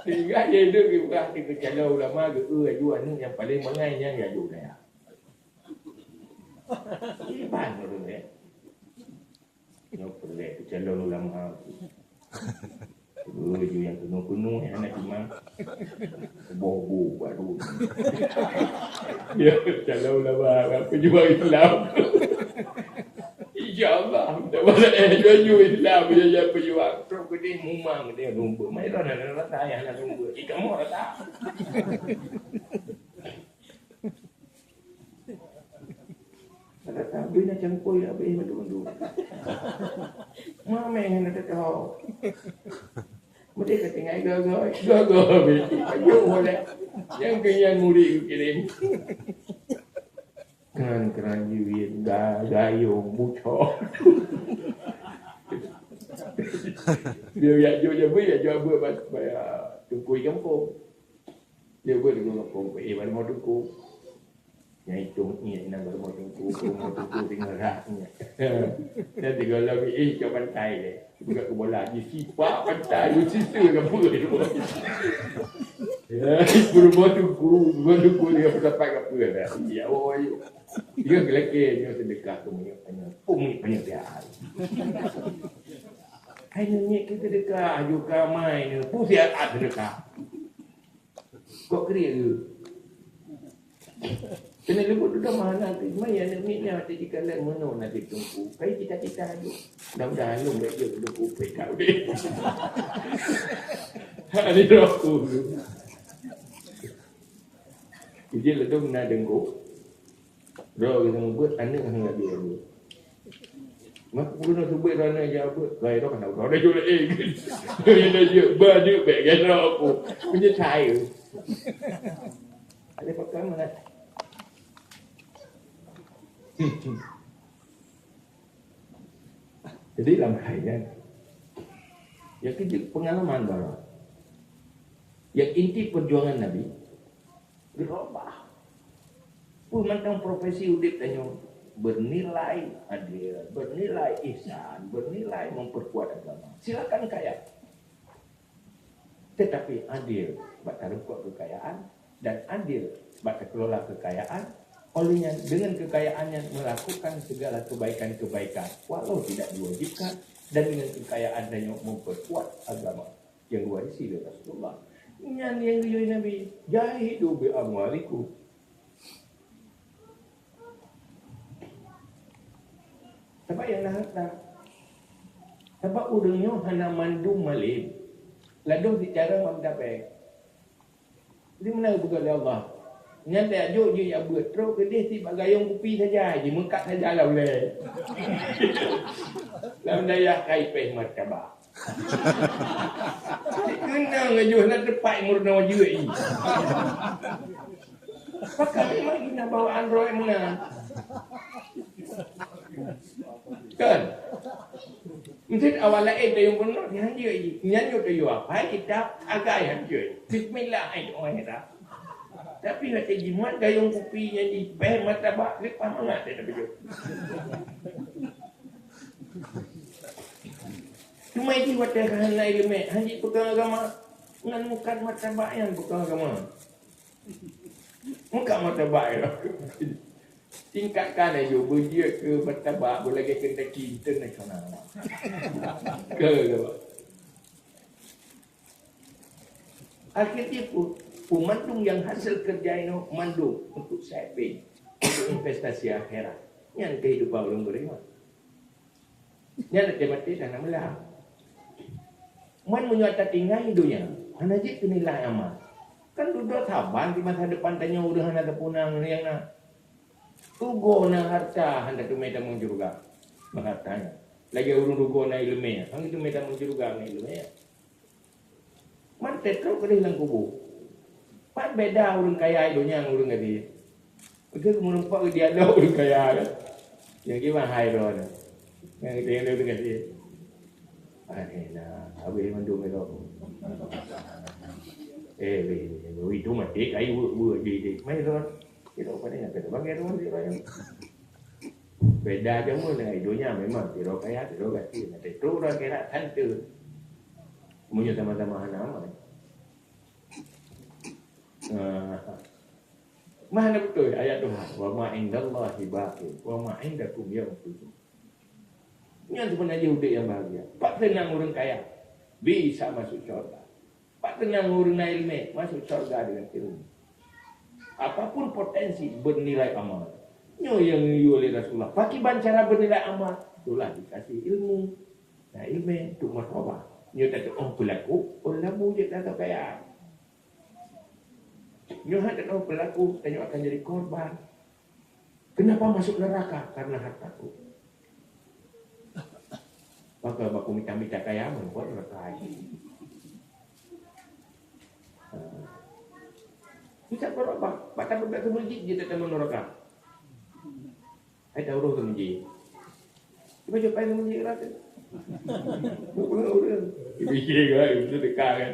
Sehingga dia hidup di bawah di keucaloe ulama geu-eu aju aneuk nyang paléng bangai nyang ya aju daya. Iban ureueng, eh. Nyoe peureulée keucaloe ulama. Dulu laju nyang keunoe-keunoe nyang hana cuma boh bu baru. Ya, calon ulama, peujuang Islam. Insya Allah, tak masalah, eh, laju Islam, ya, ya, peujuang. Trok geude mumang, geude rumput. Mai dah, dah, dah, dah, ya, dah rumput. Ikan mau rata. Ada tabi na cangkoi habéh mandum-mandum. Mameng hana teuka. Meuti ka tinggai gaga, gaga habéh. Ayo boleh. Nyang keu nyan murit geukirém. Kan keran jiwit, ga-, gayong, bucok. Dia yak jok jabu, yak jok abu ba-, ba-, tungkui gampông. Dia buat di gampông, eh, baru mau tungkui. Nyang itong ié inan baru mau tungkui, baru mau tungkui tinggal rak ié. Dan tiga lagi, eh, cok pantai deh. Buka ke bola, di sipak pantai, di situ dah pun. Ya, baru mau tungkui, baru tungkui dia dapat ke apa dah. Ya, oh, ayo. Dia gelakir, dia sedekah ke minyak panjang. Pun minyak panjang dia. Hai neuk ngieng keu seudeukah, aju ka mai neuh, peue siat seudeukah. Kok kriet geuh. Keuneuk leumbot dudoe mah hana, teuma ya neuk miet nyan watèe jikalon meunoe naseb teungku. Kai cita-cita aju. Mudah-mudahan lôn bèk jeuet teungku pih ka udép. Hana roh ku. Ijeuet ladôm na deungkok. Droe geutanyoe beuet aneuk hana jeuet beuet. Maka peurunoe subet droe aneuk jak beuet, gai droe hana uroe dah jolek eh. Gai dah jeuet, ba jeuet bèk gai droe aku. Meunyoe thai. Ada pakai mana? Jadi lam hai nyan, ya keuh pengalaman baru. Yang inti perjuangan Nabi, Geurubah. Peue mantong profesi udép tanyoe bernilai adil, bernilai ihsan, bernilai memperkuat agama. Silakan kaya. Tetapi adil bak tareukok keukayaan dan adil bak takelola keukayaan. Oleh nyan, dengan keukayaan nyan melakukan segala kebaikan-kebaikan walau tidak diwajibkan, dan dengan keukayaan tanyoe memperkuat agama nyang geuwarisi lé Rasulullah. Nyan nyang geuyue Nabi, "Jahidu bi amwalikum." Sabab nyang na hareuta. Sabab ureueng nyoe hana mandum malem. Ladôm sicara meudapée. Di meunan geupeugah lé Allah. Nyan tajak jok jih jak beuet, trok keudeh tibak gayong kupi saja, jimeukat saja lam ulée. Lam dayah kai péh martabak. Keunong laju na teupat meurunoe jeuet ih. Pakon memang guna bawaan droe meunan. Kan? Mungkin awak laén tayue peunoh nyan jeuet ih. Nyan jeuet tayue apai kitab agak nyan jeuet. Bismillah ai doa dah. Tapi watée jimat gayong kupi nyan jih, péh martabak leupah mangat dah tapi tu. Cuma jih watée hana ileumé, hana jipeugah agama, ngon mukat martabak nyan peugah agama. Mukat martabak ya. Tingkatkan laju, beujeuet keu martabak, beulagée Kentucky International. Keu agama. Akhé jih peue, peue mandum nyang hasé keureuja inoe mandum untuk saving, untuk investasi akhirat. Nyan keuhidupan ureueng beriman. Nyan até maté hana meulah. Man meunyoe tatinggai donya, hana jeuet keu nilai amal. Kan dudoe saban di masa depan tanyoe ureueng hana teupeuna ngon nyang na. Rugoe na hareuta hana teumé tamong syeuruga. Meuhareuta nyan. Lagée ureueng rugoe na ileumé, hana teumé tamong syeuruga ngon ileumé. Man teutrok keudeh lam kubu. Pat beda ureueng kaya i donya ngon ureueng gasien. Beutôi meureumpok keu dialog ureueng kaya kan. Nyang kiban hai droe nyan. Nyang keudeungoe ureueng gasien. Aneh na, habéh mandum ilok. Eh, weh, weh, itu mati kayu buet-buet je. Mai droe. Ilok pada nyang kata banggai droe, droe. Beda jameun dengan i donya memang sidroe kaya, sidroe gasien. Tapi tu ureueng akhirat tante. Meunyoe sama-sama hana amal. Nah, mah hana beutôi ayat Tuhan, "Wa ma indallahi baqin, wa ma indakum yanfadu." Nyan seubeuna jih udép nyang bahagia. Pat seunang ureueng kaya bisa masuk syurga. Pat teunang ureueng na ileumé masuk syurga deungon ileumé. Apapun potensi bernilai amal. Nyoe nyang geuyue lé Rasulullah. Pakiban cara bernilai amal? Itulah dikasih ilmu. Na ileumé untuk martabak. Nyoe tateu'oh peulaku, oh lamu jeuet ata kaya. Nyoe hana tateu'oh peulaku, tanyoe akan jadi korban. Kenapa masuk neraka? Karena hartaku. Maka baku mita-mita kaya, meurumpok neraka. Bisa berubah. Mata berubah ke masjid, dia tetap neraka. Hai tahu roh ke masjid. Cuba jumpa ke masjid rata. Bukan orang. Dia fikir kan, itu dekat kan.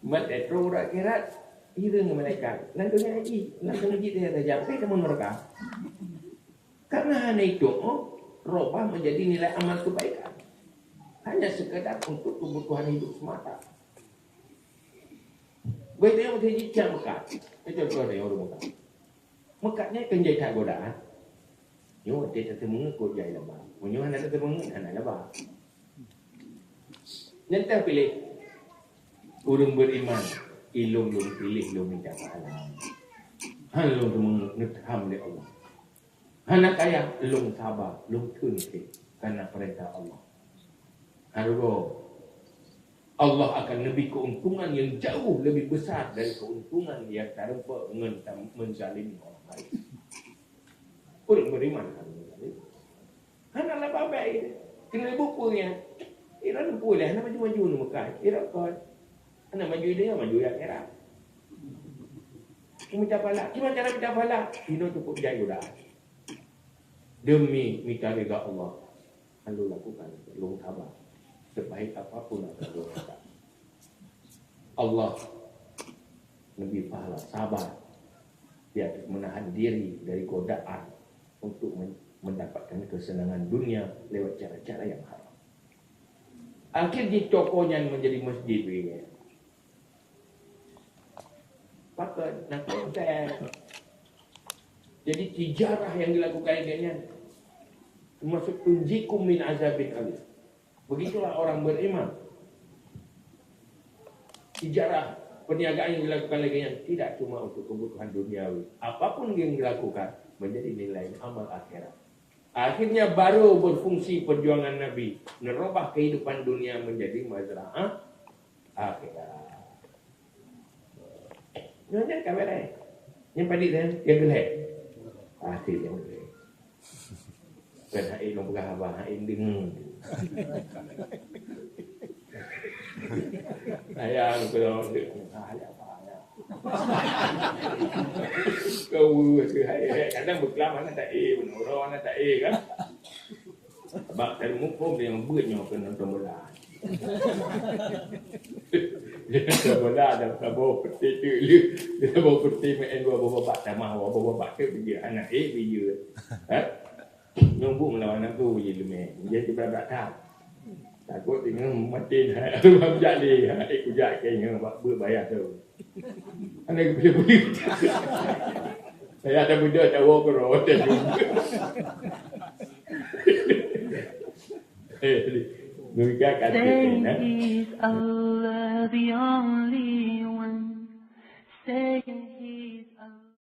Mat etro urat kirat, iring mereka. Langsung haji, langsung haji dia saja. Tapi kamu neraka. Karena hana itu, oh, robah menjadi nilai amal kebaikan. Hanya sekadar untuk kebutuhan hidup semata. Baik dia mesti jijang bekat. Itu contoh dia orang bekat. Meukat nyan kan jai that godaan. Nyoe watée tateumeung kok jai laba. Meunyoe hana tateumeung, hana laba. Nyan teuh piléh. Ureuëng beriman, ilong lôn piléh lôn mita pahala. Han lôn teumeung neutham lé Allah. Hana kaya, lôn saba, lôn theun khém karena peurintah Allah. Hareuga Allah akan neubri keuntungan nyang jauh leubeh besar dari keuntungan nyang tarumpok ngon tam-, meuzalimi orang lain. Ureuëng beriman hana meuzalimi. Hana laba bèk. Keuneuk buku nyan. Iran pun lé hana maju-maju nu meukai. Iran kon. Hana maju di dunia, maju di akhirat. Mita pahala. Kiban cara mita pahala? Inoe cukup jai udah. Demi mita ridha Allah, lalu lakukan lôn saba sebaik apapun akan lôn rasa. Allah neubri pahala sabar di atas menahan diri dari godaan untuk men-, mendapatkan kesenangan dunia lewat cara-cara yang haram. Akhir jih toko nyan menjadi masjid bagi nyan. Pakon? Nang kontèk. Jadi, tijarah yang dilakukan lagèe nyan, termasuk tunjikum min azabin alim. Begitulah orang beriman. Tijarah, perniagaan yang dilakukan lagèe nyan tidak cuma untuk kebutuhan duniawi. Apapun yang dilakukan, menjadi nilai amal akhirat. Akhirnya baru berfungsi perjuangan Nabi, merubah kehidupan dunia menjadi mazraah akhirat. Nyoe nyan ka beureh. Nyang padit nyan, nyang geulhèe. Akhé nyang geulhèe. Kan hai lôn peugah haba, hai deungoe. Ayah lôn peugah, ayah apa, ayah. Kau urus ke hai, hai. Kadang beuklam aneuk taé, beunurô aneuk taé kan. Bak tadi muphom nyang beuet nyoe keu nonton bola. Nonton bola dan saboh peuté tu, saboh peuté main dua boh babak, tamah dua boh babak tu bijeu aneuk, eh, bijeu. Ha? Nyang bu melawan aku bijeu leumeh. Bijeu tu berat-berat that. Takot dengan maté dah. Bang jak lé, ha, eh, kujak ke nyoe bak beuet bayah tu. Aneuk geupeuleubeh. Saya ada muda, ada wok, roh, ada jumpa. Eh, mereka kata, Say, eh, is Allah the only one? Say